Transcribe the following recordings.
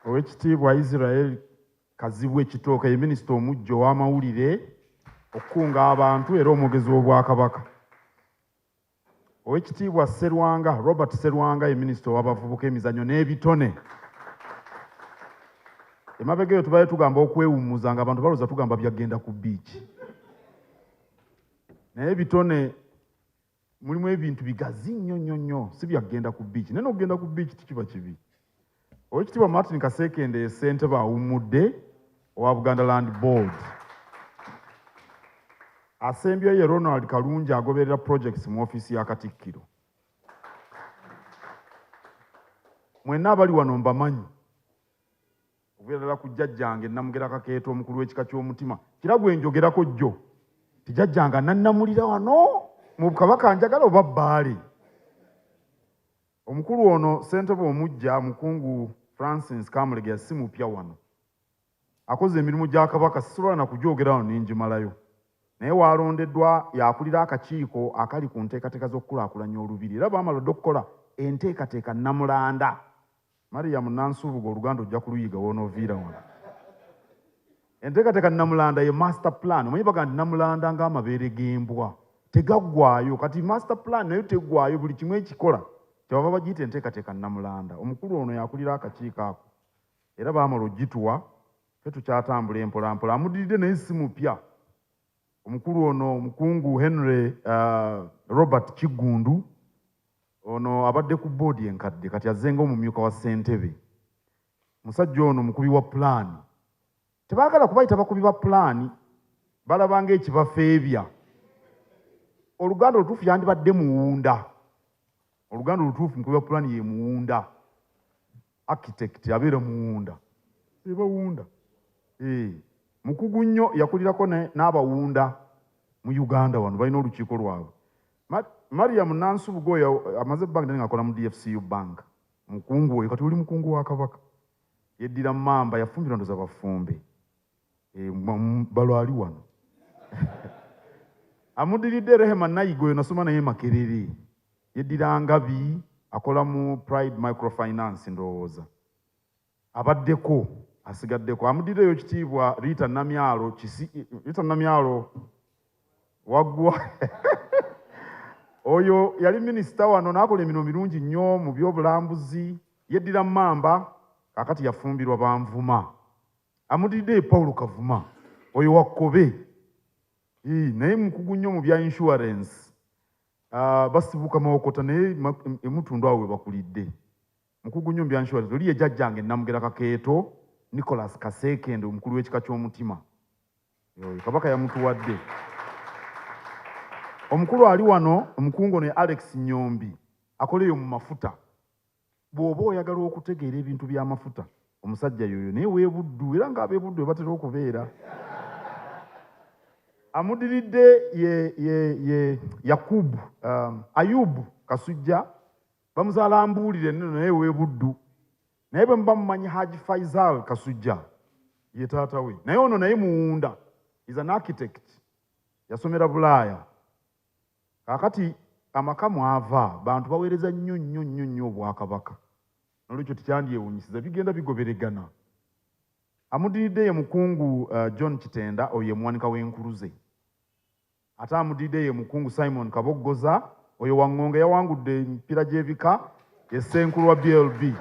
Oweekitiibwa Israel Kazibwe Kitooke ye minisita omuggya ow'amawulire, okukunga abantu era omwogezi w'Obwakabaka. Oweekitiibwa Serwanga Robert Serwanga ye minisita ow'abavubuka, emizannyo n'ebitone. Emabega eyo tubadde tugamba okwewummuza nga abantu balowooza tugamba byagenda ku beach, naye ebitone mulimu ebintu bigazi nnyo nnyo nnyo, si byagenda ku beach, naye n'okugenda ku beach tekiba kibi. Oweekitiibwa Martin Kasekende ye ssentebe awummudde owa Buganda Land Board. Asembyeyo ye Ronald Kalungi agoberera projects mu ofiisi ya Katikkiro. Mwenna abali wano mbamanyi okuviira ddala ku jjajjange Namugera Kakeeto omukulu w'ekika ky'omutima, kira gwe njogerako jjo ti jjajjange anannamulira wano mu Kabaka njagala oba Bbaale. Omukulu ono ssentebe omuggya Mukungu Francis Kamulegeya si mupya wano, akoze emirimu gya Kabaka sisobola na kugyogera wano ne ngimalayo, naye waalondeddwa y'akulira akakiiko akali ku nteekateeka z'okukulaakulanya Olubiri era baamala dda okukola enteekateeka Namulanda. Mariam Nansubuga Oluganda ojja kuluyiga w'onooviira wano. Enteekateeka Namulanda ye master plan. Omanyi bagamba nti Namulanda ng'amabeere g'embwa tegaggwaayo, kati master plan nayo teggwaayo, buli kimu ekikola kyebava bagiyita enteekateeka Namulanda. Omukulu ono y'akulira akakiiko ako era baamala ogituwa, ffe tukyatambula empolampola. Amuddiridde naye si mupya, omukulu ono omukungu Henry Robert Kiggundu ono abadde ku boodi enkadde, kati azze ng'omumyuka wa ssentebe. Musajja ono mukubi wa pulaani, tebaagala kubayita bakubi ba pulaani, balaba ng'ekibafeebya. Oluganda olutuufu yandibadde muwunda, Oluganda olutuufu mukubi wa pulaani ye muwunda, architect abeera muwunda, ebawunda. Mukugu nnyo, yakulirako n'abawunda mu Uganda wano, balina olukiiko lwabwe. Mariam Nansubuga oyo amaze ebbanga ddene ng'akola mu DFCU Bank, mukungu oyo kati oli mukungu wa Kabaka, yeddira Mmamba, yafumbirwa ndowooza Bafumbe, balwali wano. Amuddiridde Rehema Nayiga oyo nasoma naye Makerere, yeddira Ngabi, akola mu Pride Microfinance ndowooza, abaddeko asigaddeko. Amuddiriddeyo Kitiibwa Rita Namyalo Kisi, Rita Namyalo waggwa oyo yali minisita wano n'akola emirimu mirungi nnyo mu by'obulambuzi, yeddira Mmamba, kaakati yafumbirwa Banvuma. Amuddiriddeyo Paulo Kavuma oyo wa Kkobe, naye mukugu nnyo mu bya insurance, basibuka Mawokota naye emutundu awo we bakulidde. Mukugu nnyo mu bya insurance. Oli ye jjajjange Namugera Kakeeto Nicholas Kasekende omukulu w'ekika ky'omutima, oyo Kabaka yamutuwadde. Omukulu ali wano omukungu ono ye Alex Nyombi, akola eyo mu mafuta. Bw'oba oyagala okutegeera ebintu by'amafuta omusajja yoyo, naye w'e Buddu era ng'ab'e Buddu we batera okubeera. Amuddiridde ye Yakubu Ayubu Kasujja, bamuzaala Mbuulire nno naye w'e Buddu, naye bwe muba mumanyi Haji Faisal Kasujja ye taata we, naye ono naye muwunda, is an architect, yasomera Bulaaya. Kaakati amaka mwava bantu baweereza nnyo nnyo nnyo nnyo Obwakabaka, nolwekyo tekyandyewuunyisiza bigenda bigoberegana. Amuddiridde ye mukungu John Kitenda, oyo ye muwanika w'enkuluze. Ate amuddiridde ye mukungu Simon Kaboggoza, oyo Waŋŋonge, yawangudde emipiira gy'ebika, ye ssenkulu wa BLB.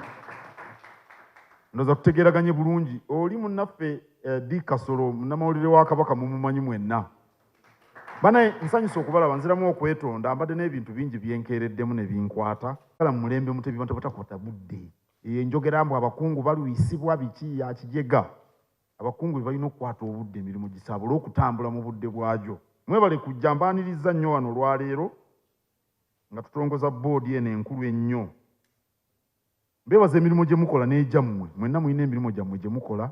Ndowooza tutegeeraganye bulungi. Oli munnaffe D Kasolo, munnamawulire wa Kabaka, mumumanyi mwenna. Banaye nsanyusa okubalaba, nziramu okwetonda, mbadde n'ebintu bingi byenkeereddemu ne binkwata. Kala mu mulembe Mutebi bantu batakwata budde. Eyo enjogera mbu abakungu balwisibwa biki ya kijega. Abakungu be balina okukwata obudde emirimu gisobole okutambula mu budde bwagyo. Mwebale kujja, mbaaniriza nnyo wano olwaleero nga tutongoza boodi eno enkulu ennyo. Mbeebaza emirimu gye mukola n'egyammwe, mwenna mulina emirimu gyammwe gye mukola,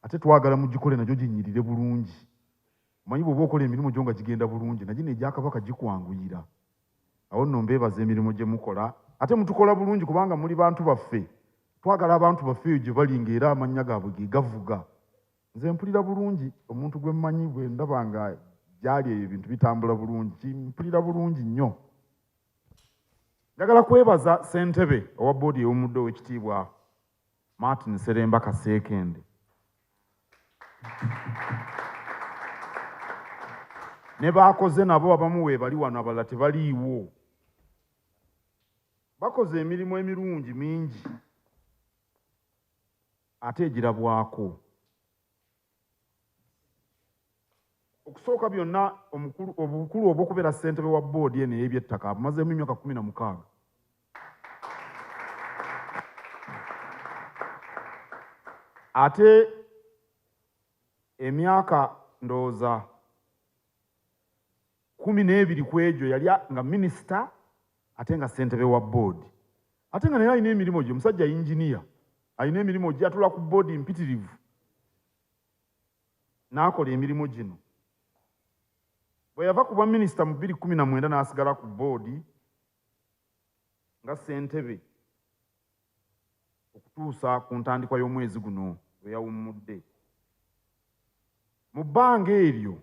ate twagala mugikole nagyo ginyirire bulungi. Omanyi bw'oba okola emirimu gyo nga gigenda bulungi, nagino egya Kabaka gikwanguyira. Awo nno mbeebaza emirimu gye mukola, ate mutukola bulungi kubanga muli bantu baffe. Twagala abantu baffe eyo gye bali ng'era amannya gaabwe ge gavuga. Nze mpulira bulungi omuntu gwe mmanyi bwe ndaba nga gy'ali eyo ebintu bitambula bulungi, mpulira bulungi nnyo. Njagala kwebaza ssentebe owa boodi ewummudde, Oweekitiibwa Martin Sseremba Kaseekende. Ne baakoze nabo abamu weebali wano, abalala tebaliiwo. Bakoze emirimu emirungi mingi ate egirabwako. Okusooka byonna obukulu obw'okubeera ssentebe wa bboodi eno ey'ebyettaka abumazeemu emyaka 16. Ate emyaka ndowooza 12 ku egyo yali nga minisita ate nga ssentebe wa bboodi. Ate nga naye alina emirimu gye, omusajja yinginiya, alina emirimu gye, atula ku bboodi mpitirivu n'akola emirimu gino. Bwe yava ku bwa minisita mu 2019 n'asigala ku bboodi nga ssentebe okutuusa ku ntandikwa y'omwezi guno lwe yawummudde. Mu bbanga eryo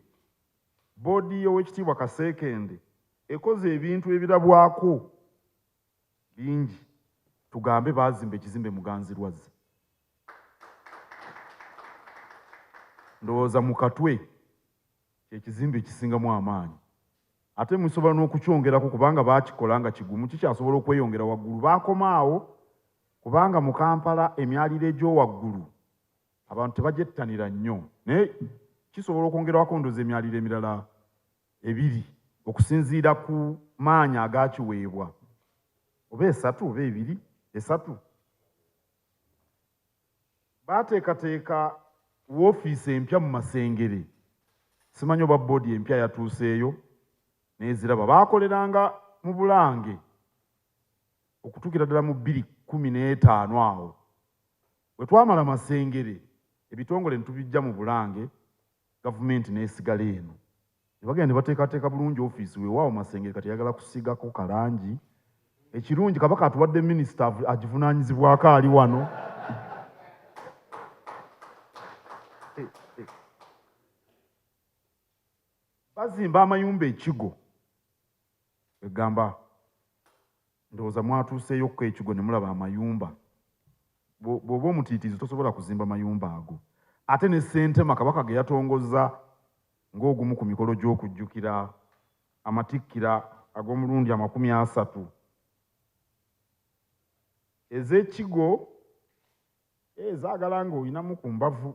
bboodi y'Oweekitiibwa Kaseekende ekoze ebintu ebirabwako bingi. Tugambe baazimba ekizimbe Muganzirwazza. Ndowooza mu Katwe ky'ekizimbe ekisingamu amaanyi. Ate musobola n'okukyongerako kubanga baakikola nga kigumu, kikyasobola okweyongera waggulu. Baakoma awo kubanga mu Kampala emyaliro egy'owaggulu abantu tebagyettanira nnyo, naye kisobola okwongerwako ndowooza emyaliro emirala 2 okusinziira ku maanyi agaakiweebwa, oba 3 oba 2, 3. Baateekateeka woofiisi empya mu Masengere. Simanyi oba bboodi empya yatuuseeyo n'eziraba. Baakoleranga mu Bulange okutuukira ddala mu 2015 awo. Bwe twamala Masengere, ebitongole ne tubijja mu Bulange, gavumenti n'esigala eno. Ne bagenda ne bateekateeka bulungi ofiisi, weewaawo Masengere kati ayagala kusiigako kalangi. Ekirungi Kabaka atuwadde minisita agivunaanyizibwako ali wano. Bazimba amayumba ekigo. Egamba ndowooza mwatuuseeyokko ekigo ne mulaba amayumba. Bw'oba omutiitiizi tosobola kuzimba mayumba ago. Ate ne ssentema Kabaka ge yatongoza ng'ogumu ku mikolo gy'okujjukira amatikkira ag'omulundi 30. Ez'ekigo zaagala ng'olinamu ku mbavu.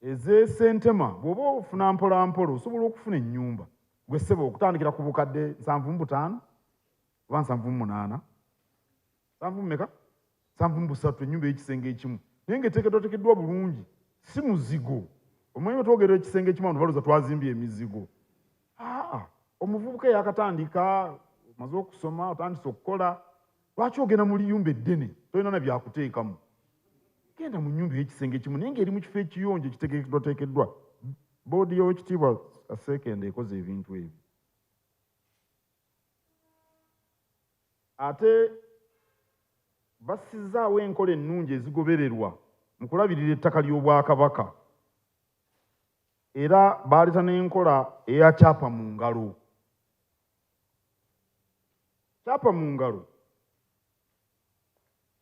Ez'essentema bw'oba ofuna mpola mpola osobola okufuna ennyumba. Gwe ssebo okutandikira ku bukadde 75 oba 78, 70 mmeka? 73, ennyumba ey'ekisenge ekimu. Naye ng'eteekeddwateekeddwa bulungi, si muzigo. Omanyi bwe twogera ekisenge ekimu abantu balowooza twazimbye emizigo. Aa, omuvubuka eyakatandika, omaze okusoma, otandise okukola, lwaki ogenda mu liyumba eddene tolina na byakuteekamu? Genda mu nnyumba ey'ekisenge ekimu naye ng'eri mu kifo ekiyonjo ekiteekeddwateekeddwa. Bboodi y'Oweekitiibwa Kaseekende ekoze ebintu ebyo. Ate bassizaawo enkola ennungi ezigobererwa mu kulabirira ettaka ly'Obwakabaka. Era baleeta n'enkola eya kyapa mu ngalo. Kyapa mu ngalo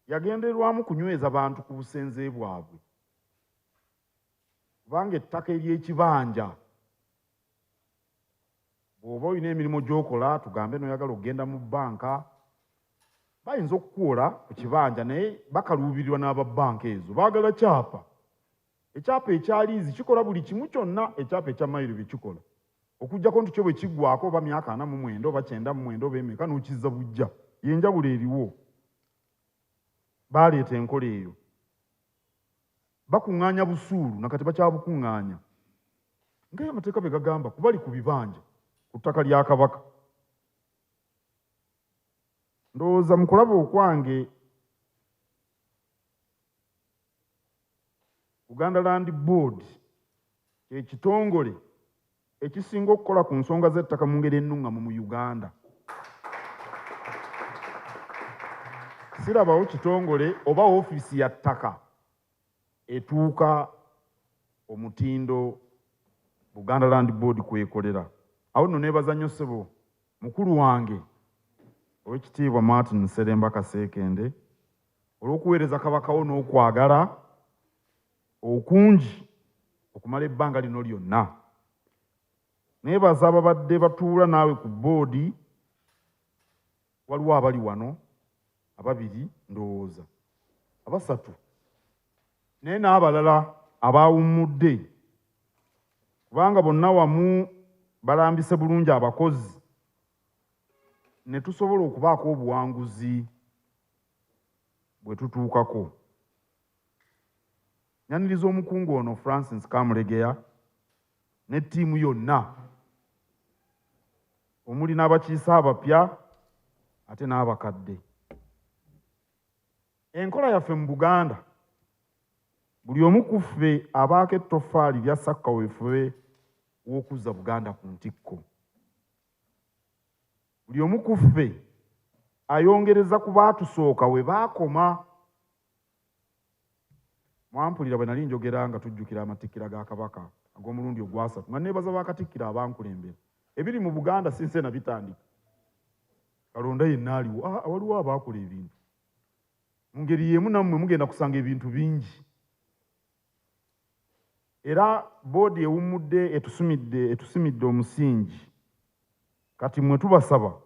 yagendererwamu kunyweza bantu ku busenze bwabwe, kubanga ettaka ery'ekibanja bw'oba olina emirimu gy'okola, tugambe n'oyagala okugenda mu bbanka, bayinza okukuwola ku kibanja naye bakaluubirirwa n'aba bbanka ezo, baagala kyapa. Ekyapa ekya liizi kikola buli kimu kyonna ekyapa ekya mayiro bye kikola, okuggyako nti kyo bwe kiggwako oba myaka 49 oba 99 oba emeka n'okizza bujja. Y'enjawulo eriwo. Baleeta enkola eyo. Bakuŋŋaanya busuulu nakati bakyabukuŋŋaanya. Nga amateeka bwe gagamba kubali ku bibanja ku ttaka lya Kabaka. Ndowooza mu kulaba okwange Buganda Land Board kye kitongole ekisinga okukola ku nsonga z'ettaka mu ngeri ennuŋŋamu mu Uganda. Sirabawo kitongole oba ofiisi ya ttaka etuuka omutindo Buganda Land Board kwekolera. Awo nno neebaza nnyo ssebo mukulu wange Oweekitiibwa Martin Sseremba Kaseekende olw'okuweereza Kabaka wo n'okwagala okungi okumala ebbanga lino lyonna. Neebaza ababadde batuula naawe ku bboodi, waliwo abali wano ababiri ndowooza abasatu, naye n'abalala abaawummudde, kubanga bonna wamu balambise bulungi abakozi ne tusobola okubaako obuwanguzi bwe tutuukako. Nyaniriza omukungu ono Francis Kamulegeya ne ttiimu yonna omuli n'abakiise abapya ate n'abakadde. Enkola yaffe mu Buganda, buli omu ku ffe abaako ettoffaali lya ssakka weefube w'okuzza Buganda ku ntikko. Buli omu ku ffe ayongereza ku baatusooka we baakoma. Mwampulira bwe nali njogera nga tujjukira amatikkira ga Kabaka ag'omulundi ogwasatu, nga neebaza bakatikkiro abankulembera. Ebiri mu Buganda sinse na bitandika. Kalonda yenna aliwo, waliwo abaakola ebintu. Mu ngeri y'emu nammwe mugenda kusanga ebintu bingi. Era boodi ewummudde etusimidde omusingi. Kati mmwe tubasaba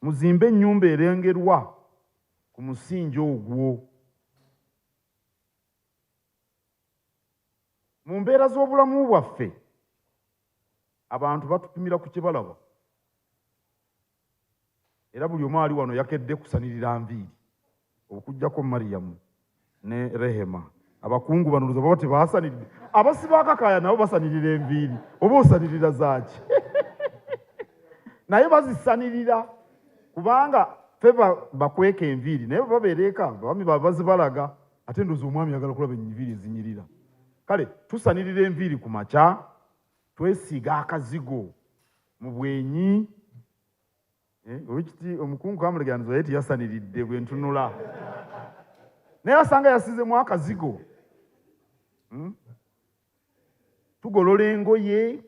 muzimbe ennyumba erengerwa ku musingi ogwo. Mu mbeera z'obulamu bwaffe abantu batupimira ku kye balaba. Era buli omu ali wano yakedde kusanirira nviiri, okuggyako Mariyamu ne Rehema. Abakungu bano ndowooza baba tebasaniridde. Abasiba akakaaya nabo basanirira enviiri, oba osanirira zaaki? Naye bazisanirira kubanga ffe bakweka enviiri, naye bwe babeera eka abaami baabwe bazibalaga, ate ndowooza omwami ayagala kulaba enviiri ezinyirira. Kale tusanirira enviiri ku makya, twesiiga akazigo mu bwenyi. Owekiti omukungu Kamulegeya nze ye teyasaniridde bwe ntunula, naye asanga yasizemu akazigo. Tugolola engoye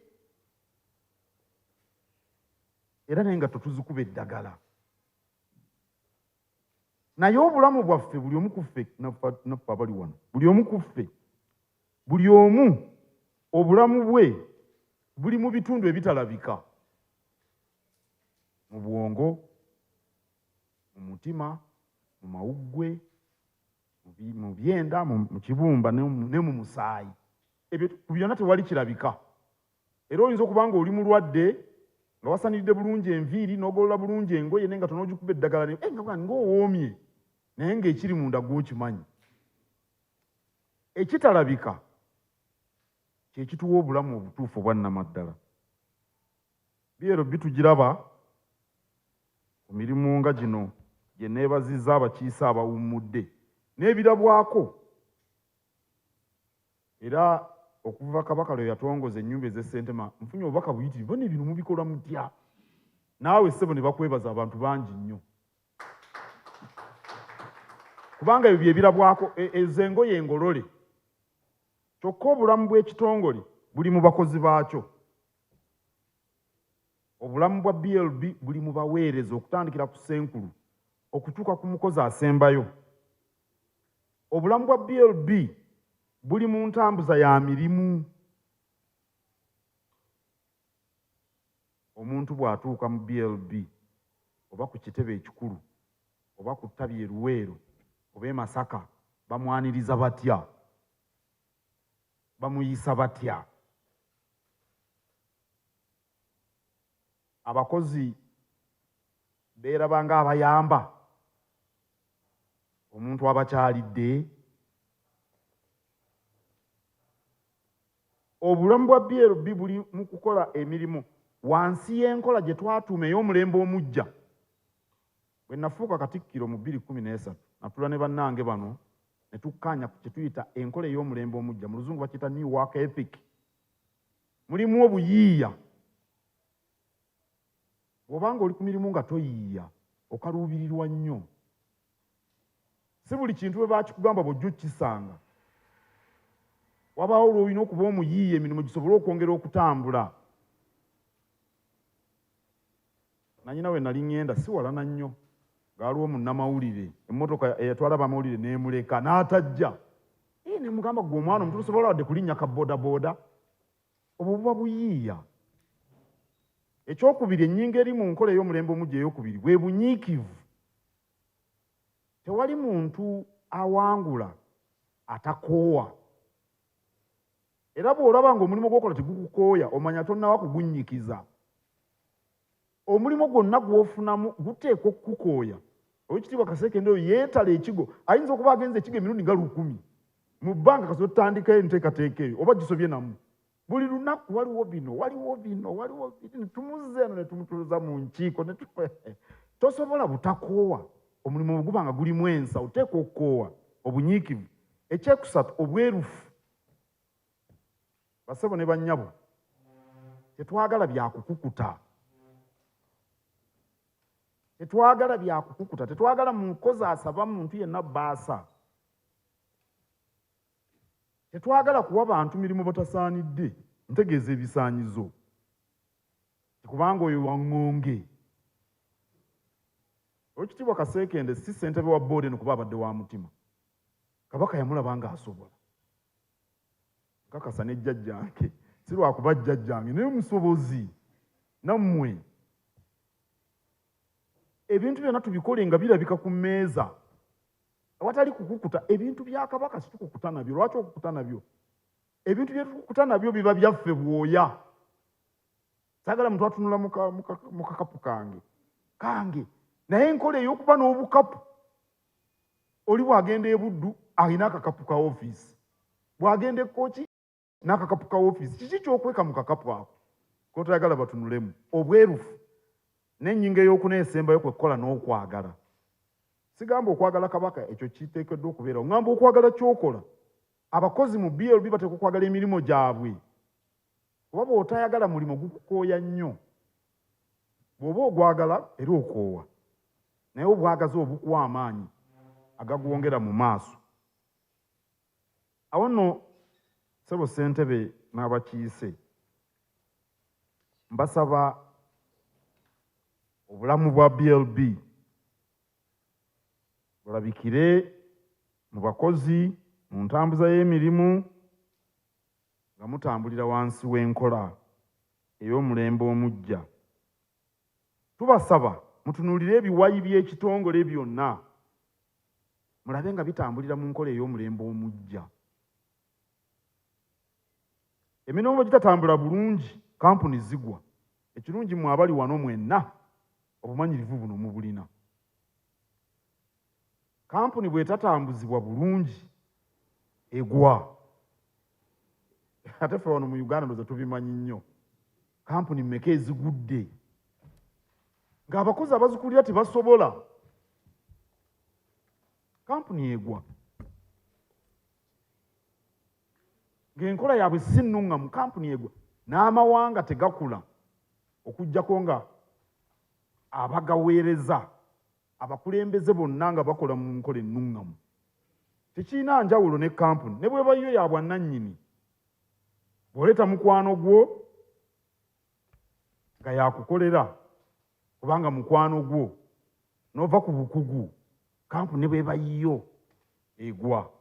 era naye nga tetuzikuba eddagala. Naye obulamu bwaffe buli omu ku ffe, naffe abali wano, buli omu ku ffe, buli omu obulamu bwe buli mu bitundu ebitalabika, mu bwongo, mu mutima, mu mawuggwe, mu byenda, mu kibumba ne mu musaayi. Ebyo ku byonna tewali kirabika. Era oyinza okuba nga oli mulwadde nga wasaniridde bulungi enviiri n'ogolola bulungi engoye naye nga tonoogikuba eddagala nga ng'owoomye, naye ng'ekiri munda gw'okimanyi. Ekitalabika kye kituwa obulamu obutuufu obwa nnamaddala. BLB tugiraba ku mirimu nga gino gye neebazizza abakiise abawummudde n'ebirabwako. Era okuva Kabaka lwe yatongoza ennyumba ez'essentema, nfunye obubaka buyitirivu, bonna ebino mubikola mutya? Naawe ssebo ne bakwebaza abantu bangi nnyo. Kubanga ebyo bye birabwako, ezo engoye engolole. Kyokka obulamu bw'ekitongole buli mu bakozi baakyo. Obulamu bwa BLB buli mu baweereza okutandikira ku ssenkulu okutuuka ku mukozi asembayo. Obulamu bwa BLB buli mu ntambuza ya mirimu. Omuntu bw'atuuka mu BLB oba ku kitebe ekikulu oba ku ttabi e Luweero oba e Masaka, bamwaniriza batya? Bamuyisa batya? Abakozi beeraba ng'abayamba omuntu abakyalidde. Obulamu bwa BLB buli mu kukola emirimu wansi y'enkola gye twatuuma ey'omulembe omuggya. Bwe nafuuka katikkiro mu bbiri kkumi n'esatu, natula ne bannange bano ne tukkaanya ku kye tuyita enkola ey'omulembe omuggya. Mu Luzungu bakiyita new work ethic. Mulimu obuyiiya. Bw'obanga oli ku mirimu nga toyiiya, okaluubirirwa nnyo. Si buli kintu bwe bakikugamba bw'ojja okukisanga. Wabaawo lw'olina okuba omuyiiya emirimu gisobole okwongera okutambula. Nanyina we nali ŋŋenda si walana nnyo, Ng'aliwo munnamawulire, emmotoka eyatwala abamawulire n'emuleka n'atajja. Ne mugamba gwe omwana omuto tosobola wadde kulinnya ka boodabooda, obwo buba buyiiya. Ekyokubiri, ennyingo eri mu nkola ey'omulembe omuggya eyokubiri bwe bunyiikivu. Tewali muntu awangula atakoowa. Era bw'olaba ng'omulimu gw'okola tegukukooya, omanya tonnawa kugunnyikiza. Omulimu gwonna gw'ofunamu guteekwa okukukooya. Oweekitiibwa Kaseekende oyo yeetala ekigo, ayinza okuba agenze ekigo emirundi nga 1000 mu bbanga kasita otandikayo enteekateeka eyo oba gisobye namu. Buli lunaku waliwo bino, waliwo bino, waliwo bino, tumuzza eno ne tumutuuza mu nkiiko, tosobola butakoowa. Omulimu bwe guba nga gulimu ensa, oteekwa okukoowa, obunyiikivu. Ekyekusatu, obwerufu. Bassebo ne bannyabo, tetwagala byakukukuta. Tetwagala byakukukuta, tetwagala mukozi asaba muntu yenna bbaasa. Tetwagala kuwa bantu mirimu batasaanidde, ntegeeza ebisaanyizo. Kubanga oyo wa ŋŋonge. Oweekitiibwa Kaseekende si ssentebe wa bboodi eno kuba abadde wa mutima. Kabaka yamulaba ng'asobola. Nkakasa ne jjajjange, si lwakuba jjajjange, naye musobozi nammwe. Ebintu byonna tubikole nga birabika ku mmeeza. Awatali kukukuta, ebintu bya Kabaka si tukukuta nabyo. Lwaki okukuta nabyo? Ebintu bye tukukuta nabyo biba byaffe bwoya. Saagala muntu atunula mu kakapu kange. Kange. Naye enkola ey'okuba n'obukapu, oli bw'agenda e Buddu alina akakapu ka ofiisi, bw'agenda e Kkooki n'akakapu ka ofiisi. Kiki ky'okweka mu kakapu ako k'otayagala batunulemu? Obwerufu n'ennyingo ey'okuna esembayo kwe kukola n'okwagala. Sigamba okwagala Kabaka, ekyo kiteekeddwa okubeerawo. Ŋŋamba okwagala ky'okola. Abakozi mu BLB bateekwa okwagala emirimu gyabwe. Kuba bw'otayagala mulimu gukukooya nnyo. Bw'oba ogwagala era okoowa. Naye obwagazi obukuwa amaanyi agagwongera mu maaso. Awo nno ssebo ssentebe n'abakiise, mbasaba obulamu bwa BLB bulabikire mu bakozi, mu ntambuza y'emirimu, nga mutambulira wansi w'enkola ey'omulembe omuggya. Tubasaba mutunuulire ebiwayi by'ekitongole byonna, mulabe nga bitambulira mu nkola ey'omulembe omuggya. Emirimu bwe gitatambula bulungi, kampuni zigwa. Ekirungi mmwe abali wano mwenna obumanyirivu buno mubulina. Kampuni bw'etatambuzibwa bulungi egwa. Ate ffe wano mu Uganda ndowooza tubimanyi nnyo. Kampuni mmeka ezigudde ng'abakozi abazikulira tebasobola. Kampuni egwa ng'enkola yaabwe si nnuŋŋamu, kampuni egwa. N'amawanga tegakula okuggyako nga abagaweereza abakulembeze bonna nga bakola mu nkola ennuŋŋamu. Tekirina njawulo ne kampuni, ne bw'eba yo ya bwannannyini. Bw'oleeta mukwano gwo nga yakukolera kubanga mukwano gwo, n'ova ku bukugu, kampuni ne bw'eba yiyo egwa.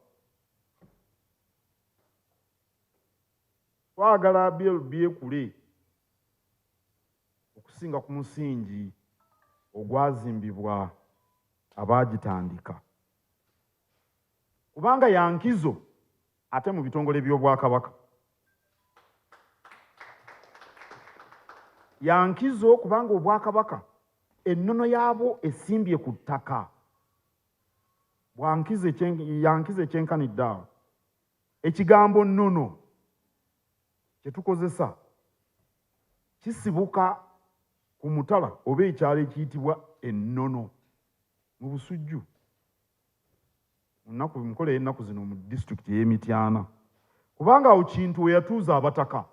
Twagala BLB ekule okusinga ku musingi ogwazimbibwa abaagitandika. Kubanga ya nkizo ate mu bitongole by'Obwakabaka. Ya nkizo kubanga Obwakabaka ennono yaabwo esimbye ku ttaka. Ya nkizo ekyenkanidde awo. Ekigambo nnono kye tukozesa kisibuka ku mutala oba ekyalo ekiyitibwa Ennono mu Busujju. Mu nkola ey'ennaku zino mu disitulikiti ey'e Mityana. Kubanga awo Kintu we yatuuza abataka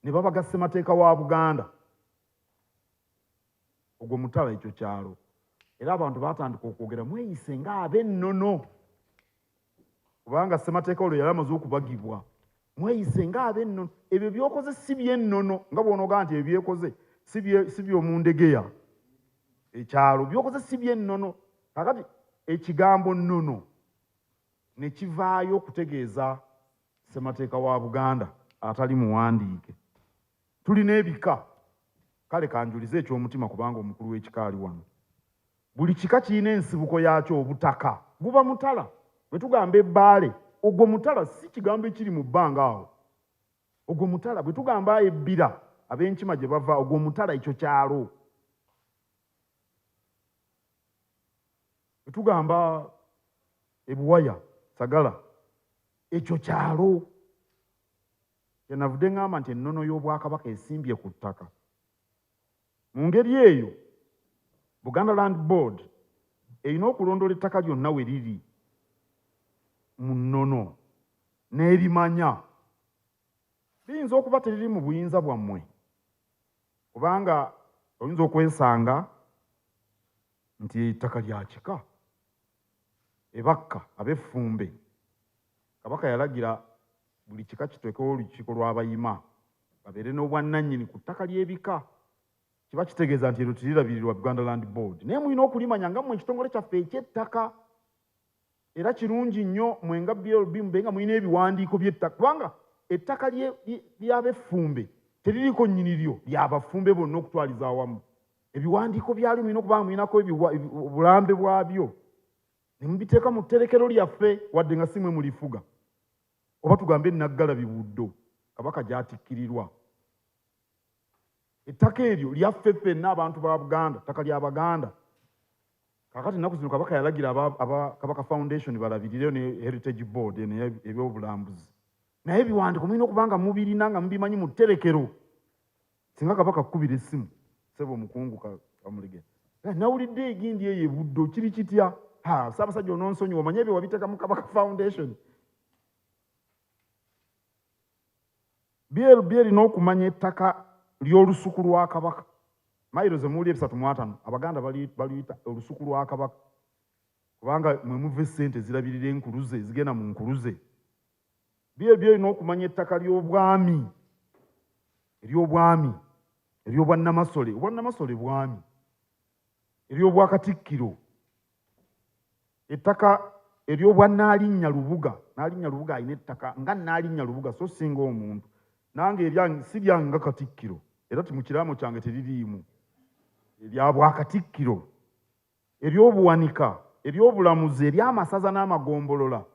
ne babaga ssemateeka wa Buganda. Ogwo mutala ekyo kyalo. Era abantu baatandika okwogera mweyise ng'ab'ennono. Kubanga ssemateeka olwo yali amaze okubagibwa. Mweyise ng'ab'ennono. Ebyo by'okoze si by'ennono, nga bw'onoogaa nti ebyo byekoze si by'omundegeya. Ekyalo by'okoze si by'ennono. Kakati ekigambo nnono ne kivaayo okutegeeza ssemateeka wa Buganda atali muwandiike. Tulina ebika, kale kanjulize ekyomutima kubanga omukulu w'ekika ali wano. Buli kika kirina ensibuko yaakyo, obutaka guba mutala. Bwe tugamba ebbaale, ogwo mutala, si kigambo ekiri mu bbanga awo. Ogwo mutala. Bwe tugamba ebbira, ab'enkima gye bava, ogwo mutala, ekyo kyalo. Bwe tugamba ebuwaya sagala, ekyo kyalo. Kyenavudde ŋŋamba nti ennono y'Obwakabaka esimbye ku ttaka. Mu ngeri eyo, Buganda Land Board erina okulondoola ettaka lyonna we liri mu nnono n'erimanya. Liyinza okuba teriri mu buyinza bwammwe, kubanga oyinza okwesanga nti ettaka lya kika. Ebakka ab'effumbe, Kabaka yalagira buli kika kiteekewo olukiiko lw'abayima babeere n'obwannannyini ku ttaka ly'ebika. Kiba kitegeeza nti eryo terirabirirwa Buganda Land Board, naye mulina okulimanya nga mmwe ekitongole kyaffe eky'ettaka. Era kirungi nnyo mmwe nga BLB mube nga mulina ebiwandiiko by'ettaka, kubanga ettaka ly'ab'effumbe teririiko nnyini lyo, ly'abafumbe bonna okutwaliza awamu. Ebiwandiiko byalyo mulina okuba nga mulinako obulambe bwabyo ne mubiteeka mu tterekero lyaffe, wadde nga si mwe mulifuga. Oba tugambe Naggalabi Buddo, Kabaka gy'atikkirirwa. Ettaka eryo lyaffe ffenna abantu ba Buganda, ttaka lya Baganda. Kaakati ennaku zino Kabaka yalagira aba Kabaka Foundation balabirireyo ne Heritage Board eno ebyobulambuzi. Naye ebiwandiiko mulina okuba nga mubirina, nga mubimanyi mu tterekero. Singa Kabaka akkubira essimu, ssebo omukungu Kamulige, nawulidde egindi eyo ebuddo, kiri kitya? Ha, Ssaabasajja ononsonyiwa, omanye ebyo wabiteeka mu Kabaka Foundation. BLB erina okumanya ettaka ly'olusuku lwa Kabaka. Mayiro ze muwulira 350, Abaganda baluyita olusuku lwa Kabaka, kubanga mwe muva essente ezirabirira enkuluze, ezigenda mu nkuluze. BLB erina okumanya ettaka ly'obwami, ery'obwami, ery'obwannamasole, obwannamasole bwami, ery'obwakatikkiro, ettaka ery'obwannaalinnya Lubuga. Naalinnya Lubuga alina ettaka nga Naalinnya Lubuga, so singa omuntu. Nange eryange si lyange nga Katikkiro, era ti mu kiraamo kyange teririimu. Erya bwakatikkiro, ery'obuwanika, ery'obulamuzi, ery'amasaza n'amagombolola.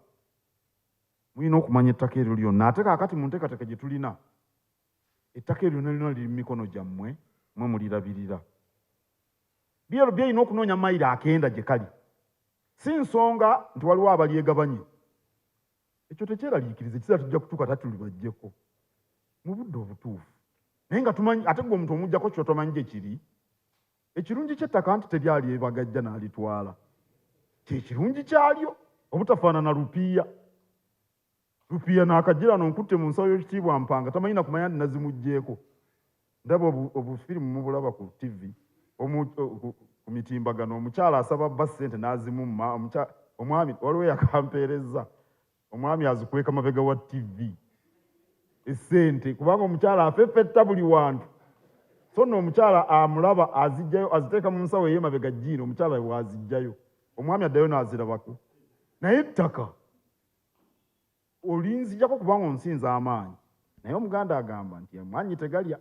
Mulina okumanya ettaka eryo lyonna. Ate kaakati mu nteekateeka gye tulina, ettaka eryo lyonna liri mu mikono gyammwe, mmwe mulirabirira. BLB erina okunoonya mayiro akenda gye kali. Si nsonga nti waliwo abalyegabanye. Ekyo tekyeraliikiriza, ekiseera tujja kutuuka tatulibaggyeko mu budde obutuufu. Naye nga tumanyi, ate ggwe omuntu omuggyako ky'otomanyi gye kiri. Ekirungi ky'ettaka nti teryali ebagajja n'alitwala. Kye kirungi kyalyo, obutafaanana lupiiya. Lupiiya n'akajjira n'onkutte mu nsawo y'ekitiibwa mpanga, tamanyi na kumanya nti nazimuggyeeko. Ndaba obufirimu mubulaba ku TV, ku mitimbagano, omukyala asaba bba ssente n'azimumma, omwami waliwo yakampeerezza, omwami azikweka mabega wa TV essente, kubanga omukyala afeffetta buli wantu. So nno omukyala amulaba aziggyayo, aziteeka mu nsawo ey'emabega jjiini, omukyala bw'aziggyayo, omwami addayo n'azirabako. Naye ettaka olinzijjako kubanga onsinza amaanyi. Naye Omuganda agamba nti amaanyi tegalya,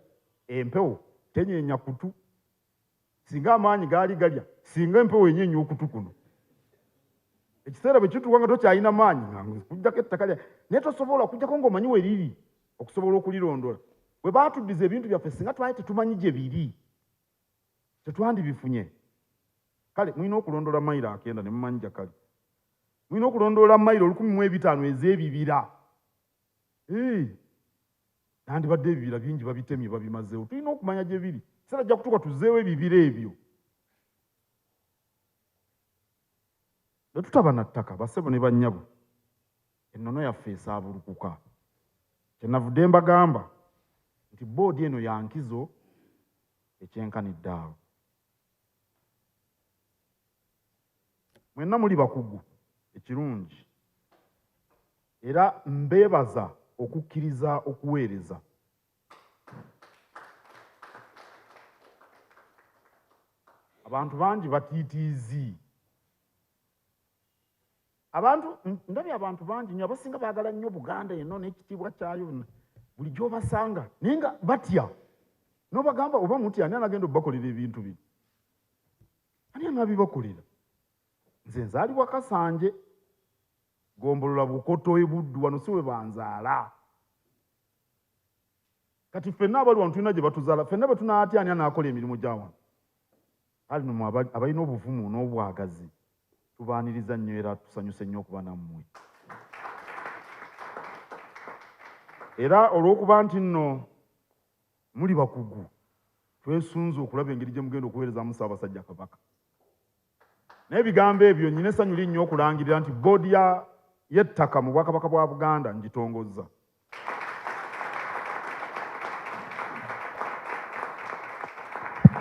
empewo tenyeenya kutu. Singa amaanyi gaali galya, singa empewo enyeenya okutu kuno. Ekiseera bwe kituuka nga tokyalina maanyi, nga nkuggyako ettaka lya, naye tosobola kuggyako ng'omanyi we liri okusobola okulirondoola. Bwe baatuddiza ebintu byaffe, singa twali tetumanyi gye biri, tetwandibifunye. Kale mulina okulondoola mayiro akenda ne mumanyi gye kali. Mulina okulondoola mayiro 1005 ez'ebibira. Nandibadde ebibira bingi babitemye babimazeewo. Tulina okumanya gye biri. Ekiseera kijja kutuuka tuzzeewo ebibira ebyo. Bwe tutaba na ttaka, bassebo ne bannyabo, ennono yaffe esaabulukuka. Kyenavudde mbagamba nti boodi eno ya nkizo ekyenkanidde awo. Mwenna muli bakugu, ekirungi, era mbeebaza okukkiriza okuweereza. Abantu bangi batiitiizi, Abantu ndabye abantu bangi nnyo abasinga baagala nnyo Buganda eno n'ekitiibwa kyayo buli gy'obasanga, naye nga batya. N'obagamba oba mutya, ani anagenda obbakolera ebintu bino? Ani anaabibakolera? Nze nzaalibwa Kasanje, Gombolola Bukoto e Buddu, wano si we banzaala. Kati ffenna abali wano tulina gye batuzaala, ffenna bwe tunaatya ani anaakola emirimu gya wano? Kale nno mmwe abalina obuvumu n'obwagazi tubaaniriza nnyo era tusanyuse nnyo okuba nammwe. Era olw'okuba nti nno muli bakugu, twesunze okulaba engeri gye mugenda okuweerezaamu Ssaabasajja Kabaka. N'ebigambo ebyo nnyina essanyu linnyo okulangirira nti boodi y'ettaka mu Bwakabaka bwa Buganda ngitongozza.